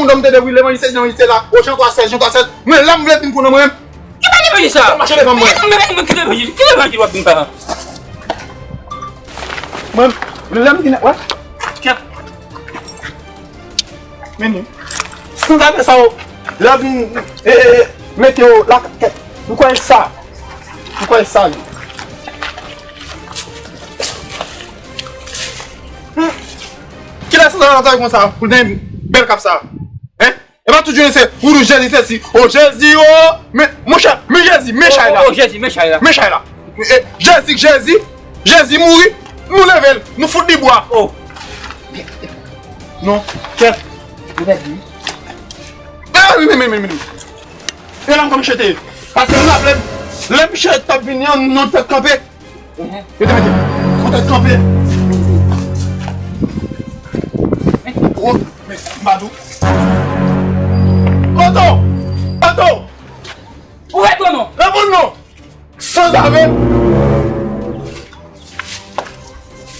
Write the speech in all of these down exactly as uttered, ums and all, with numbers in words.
Kòm te de wi, levanjil se, levanjil se la. O Jan twa sèz, Jan twa sèz. Men la m vle vin konnen mwen menm. Ki pa levanjil sa? Mwen mache devan mwen. Ki levanjil, ki levanjil w ap vin ba? Mwen, lè m vin, wè. Kèt. Men nou. Sanzave sa yo, lè vin, e, e, e, mete yo lakay. Ou kwè sa? Ou kwè sa li? Hmm. Kilè sanzave sa konsa pou l gen bèl kap sa? Hein? E pa tout jounen se ou di Jezi se si. O Jezi, o! Men, monchè, men Jezi, men chay la. O, o, Jezi, men chay la. Men chay la. E, Jezi, Jezi, Jezi mouri, nou leve l, nou fout li bwa. O. Non, kèt. Ou pèdi. Ah, wi, men, men, men, men. E la m konn chete. Paske m raple m, lè misye t ap vini an, nou te kanpe. Mhm. Yo te mete. Ou te kanpe. O, men, m pa di w. Kote w? Kote w? Ou ret non? Reponn non. Sanzave.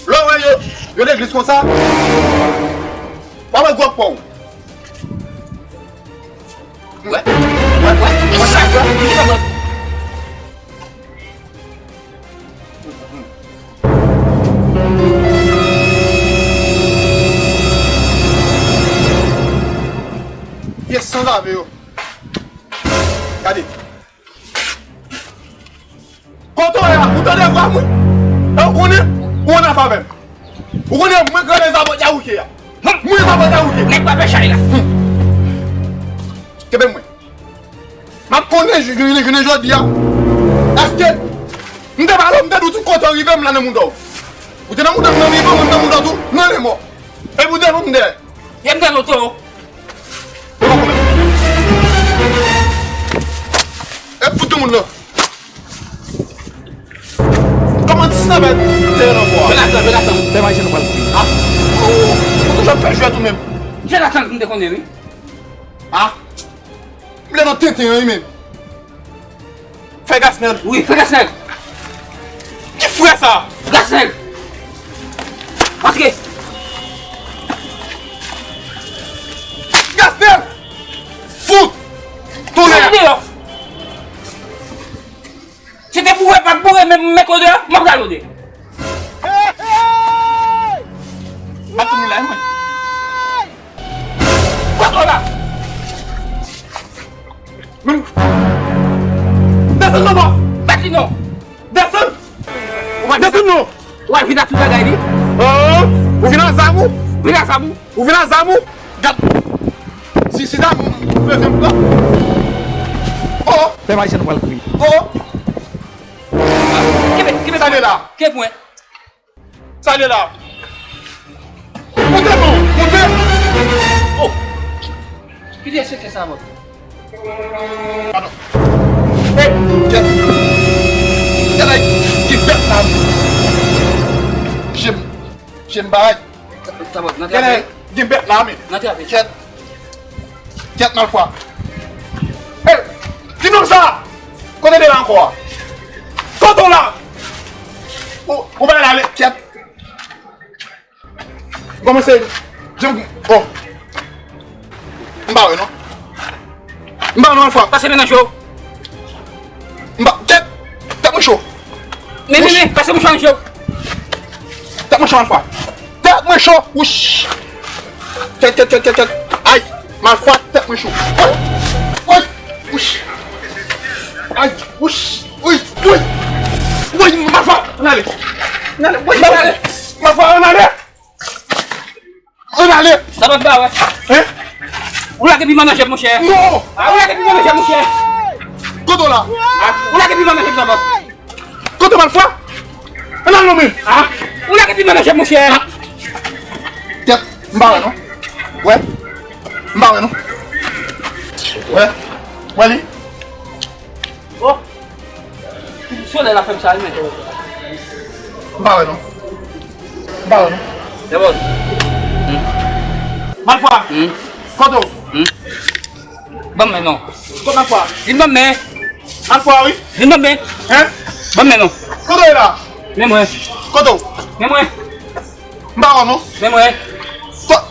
Lè w wè yo, yo legliz konsa, pa wè gwo pòw. Wè, wè, wè, wè sa, wè, wè sa, wè. Pyès sanzave yo. Gade. Kote w ye a? Ou tande vwa mwen? E ou konnen? Ou ann afè avè m. Ou konnen mwen grande zabòt yawouke a. Mwen zabòt yawouke. Nèg pa fè chay la. Hmm. Kenbe mwen. M ap konnen jou-, jounen, jounen jodi a. Èske m te pale w, m te di w tout kote w rive m la nan mouda w. Ou te nan mouda m nan vivan, mwen m nan mouda w tou nan lanmò. Epi ou te fout m dèyè. Ye m nan loto. E fout tout moun nan. Kòman ti sanbèt te nan bò a? Jwe latann, jwe latann. Fè mache nou pral kouri. Ah. Oh, ou toujou ap fè jwèt ou menm. Jwe latann m te konnen wi. Ah. M lè nan tenten an wi menm. Frè Gasnèl. Wi, frè Gasnèl. Ki frè sa? Gasnèl. Antre. Gasnèl. Fout. Tounen. Sòti deyò. Si te boure, pa t boure, men, men kote a, m ap rale w de. Pa tounen la, mwen. Kote w la? Men, desann nan bò. Bat li non. Desann. Ou pa desann non. Ou al vin ak tout bagay li. Oh, ou vin ak zam ou? Vin ak zam ou? Ou vin ak zam ou? Gad. Si, si zam ou bezwen m pran. Oh. Fè mache nou pral kouri. Oh. Kenbe, kenbe. Sa li la. Kenbe mwen. Sa li la. Moute non, moute. Oh. Ki te se ke sa, mwen? Padon. Hey, kèt. Kèt ay, ki bèt la. Jem, jem bay. Sa bon, nan trape. Kèt ay, ki bèt la, men. Nan trape. Kèt. Kèt, malfwa. Hey, ti nonm sa. Kote de la ankò a? Kote w la? Ou, ou bay la, kèt. M kòmanse, jan, oh. M pa wè non. M pa wè non, malfwa. Pase men nan cho. M pa, tèt, tèt mwen cho. Men, men, men, pase mouchwa nan cho. Tèt mwen cho, malfwa. Tèt mwen cho. Wouch. Tèt, tèt, tèt, tèt, tèt. Ay, malfwa, tèt mwen cho. Ay, ay, wouch. Ay, wouch. Woy, woy. Woy, malfwa, ann ale. Ann ale, woy, ann ale. Malfwa, ann ale. Ann ale. Sa pa ba wè. Hein? Ou lage piman nan jèm, monchè. Non. Ah, ou lage piman nan jèm, monchè. Kote w la? Ah, ou lage piman nan jèm, sa pa. Kote malfwa? Ann al non men. Ah, ou lage piman nan jèm, monchè. Kèt, m pa wè non. Wè. M pa wè non. Wè. Wè li. Oh. Solèy la fè m sa, men. M pa wè non. M pa wè non. Se bon. Malfwa. Hmm. Kote w? Hmm. Ban m men non. Kote malfwa? Vin ban m men. Malfwa, wi. Vin ban m men. Hein? Ban m men non. Kote w ye la? Men mwen. Kote w? Men mwen. M pa wè non. Men mwen. Ko-,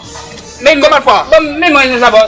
men, kote malfwa? Ban m men mwen, sa bon.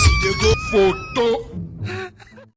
Jezi Dyego. Foto